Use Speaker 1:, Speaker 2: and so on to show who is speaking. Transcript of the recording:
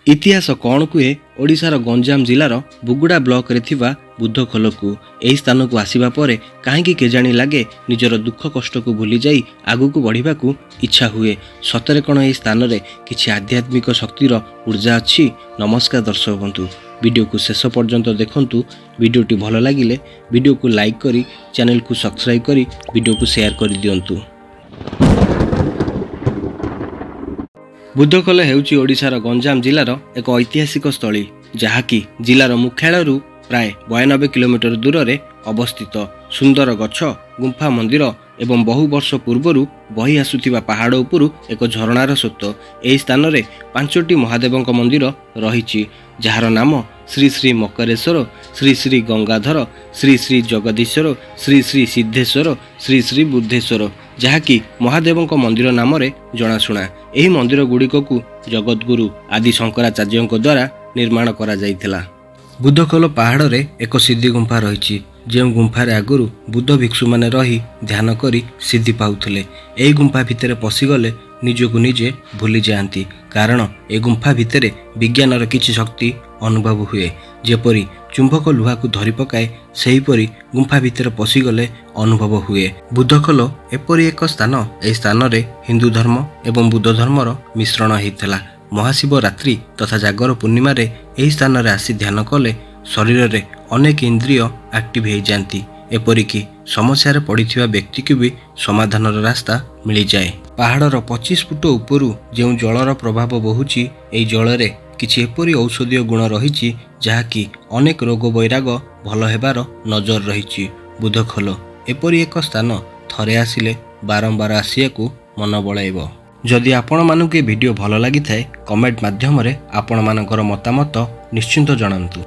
Speaker 1: ଇତିହାସ କ'ଣ କୁହେ ଓଡ଼ିଶାର ଗଞ୍ଜାମ ଜିଲ୍ଲାର ବୁଗୁଡ଼ା ବ୍ଲକରେ ଥିବା ବୁଦ୍ଧଖୋଲକୁ। ଏହି ସ୍ଥାନକୁ ଆସିବା ପରେ କାହିଁକି କେଜାଣି ଲାଗେ ନିଜର ଦୁଃଖ କଷ୍ଟକୁ ଭୁଲିଯାଇ ଆଗକୁ ବଢ଼ିବାକୁ ଇଚ୍ଛା ହୁଏ। ସତରେ କ'ଣ ଏହି ସ୍ଥାନରେ କିଛି ଆଧ୍ୟାତ୍ମିକ ଶକ୍ତିର ଉର୍ଜା ଅଛି? ନମସ୍କାର ଦର୍ଶକ ବନ୍ଧୁ, ଭିଡ଼ିଓକୁ ଶେଷ ପର୍ଯ୍ୟନ୍ତ ଦେଖନ୍ତୁ। ଭିଡ଼ିଓଟି ଭଲ ଲାଗିଲେ ଭିଡ଼ିଓକୁ ଲାଇକ୍ କରି ଚ୍ୟାନେଲକୁ ସବସ୍କ୍ରାଇବ୍ କରି ଭିଡ଼ିଓକୁ ସେୟାର କରିଦିଅନ୍ତୁ। ବୁଦ୍ଧଖୋଲ ହେଉଛି ଓଡ଼ିଶାର ଗଞ୍ଜାମ ଜିଲ୍ଲାର ଏକ ଐତିହାସିକ ସ୍ଥଳୀ, ଯାହାକି ଜିଲ୍ଲାର ମୁଖ୍ୟାଳୟରୁ ପ୍ରାୟ 92 କିଲୋମିଟର ଦୂରରେ ଅବସ୍ଥିତ। ସୁନ୍ଦର ଗଛ, ଗୁମ୍ଫା, ମନ୍ଦିର ଏବଂ ବହୁ ବର୍ଷ ପୂର୍ବରୁ ବହି ଆସୁଥିବା ପାହାଡ଼ ଉପରୁ ଏକ ଝରଣାର ସ୍ରୋତ। ଏହି ସ୍ଥାନରେ 5ଟି ମହାଦେବଙ୍କ ମନ୍ଦିର ରହିଛି, ଯାହାର ନାମ ଶ୍ରୀ ଶ୍ରୀ ମକରେଶ୍ୱର, ଶ୍ରୀ ଶ୍ରୀ ଗଙ୍ଗାଧର, ଶ୍ରୀ ଶ୍ରୀ ଜଗଦୀଶ୍ୱର, ଶ୍ରୀ ଶ୍ରୀ ସିଦ୍ଧେଶ୍ୱର, ଶ୍ରୀ ଶ୍ରୀ ବୁଦ୍ଧେଶ୍ୱର, ଯାହାକି ମହାଦେବଙ୍କ ମନ୍ଦିର ନାମରେ ଜଣାଶୁଣା। ଏହି ମନ୍ଦିର ଗୁଡ଼ିକକୁ ଜଗଦ୍ଗୁରୁ ଆଦି ଶଙ୍କରାଚାର୍ଯ୍ୟଙ୍କ ଦ୍ୱାରା ନିର୍ମାଣ କରାଯାଇଥିଲା। ବୁଦ୍ଧଖୋଲ ପାହାଡ଼ରେ ଏକ ସିଦ୍ଧି ଗୁମ୍ଫା ରହିଛି, ଯେଉଁ ଗୁମ୍ଫାରେ ଆଗରୁ ବୁଦ୍ଧ ଭିକ୍ଷୁମାନେ ରହି ଧ୍ୟାନ କରି ସିଦ୍ଧି ପାଉଥିଲେ। ଏହି ଗୁମ୍ଫା ଭିତରେ ପଶିଗଲେ ନିଜକୁ ନିଜେ ଭୁଲି ଯାଆନ୍ତି, କାରଣ ଏ ଗୁମ୍ଫା ଭିତରେ ବିଜ୍ଞାନର କିଛି ଶକ୍ତି ଅନୁଭବ ହୁଏ। ଯେପରି ଚୁମ୍ବକ ଲୁହାକୁ ଧରି ପକାଏ, ସେହିପରି ଗୁମ୍ଫା ଭିତରେ ପଶିଗଲେ ଅନୁଭବ ହୁଏ। ବୁଦ୍ଧଖୋଲ ଏପରି ଏକ ସ୍ଥାନ, ଏହି ସ୍ଥାନରେ ହିନ୍ଦୁ ଧର୍ମ ଏବଂ ବୁଦ୍ଧ ଧର୍ମର ମିଶ୍ରଣ ହେଇଥିଲା। ମହାଶିବରାତ୍ରି ତଥା ଜାଗର ପୂର୍ଣ୍ଣିମାରେ ଏହି ସ୍ଥାନରେ ଆସି ଧ୍ୟାନ କଲେ ଶରୀରରେ ଅନେକ ଇନ୍ଦ୍ରିୟ ଆକ୍ଟିଭ ହେଇଯାଆନ୍ତି। ଏପରିକି ସମସ୍ୟାରେ ପଡ଼ିଥିବା ବ୍ୟକ୍ତିକୁ ବି ସମାଧାନର ରାସ୍ତା ମିଳିଯାଏ। ପାହାଡ଼ର 25 ଫୁଟ ଉପରୁ ଯେଉଁ ଜଳର ପ୍ରଭାବ ବହୁଛି, ଏହି ଜଳରେ କିଛି ଏପରି ଔଷଧୀୟ ଗୁଣ ରହିଛି, ଯାହାକି ଅନେକ ରୋଗ ବୈରାଗ ଭଲ ହେବାର ନଜର ରହିଛି। ବୁଦ୍ଧଖୋଲ ଏପରି ଏକ ସ୍ଥାନ, ଥରେ ଆସିଲେ ବାରମ୍ବାର ଆସିବାକୁ ମନ ବଳାଇବ। ଯଦି ଆପଣମାନଙ୍କୁ ଏ ଭିଡ଼ିଓ ଭଲ ଲାଗିଥାଏ, କମେଣ୍ଟ ମାଧ୍ୟମରେ ଆପଣମାନଙ୍କର ମତାମତ ନିଶ୍ଚିନ୍ତ ଜଣାନ୍ତୁ।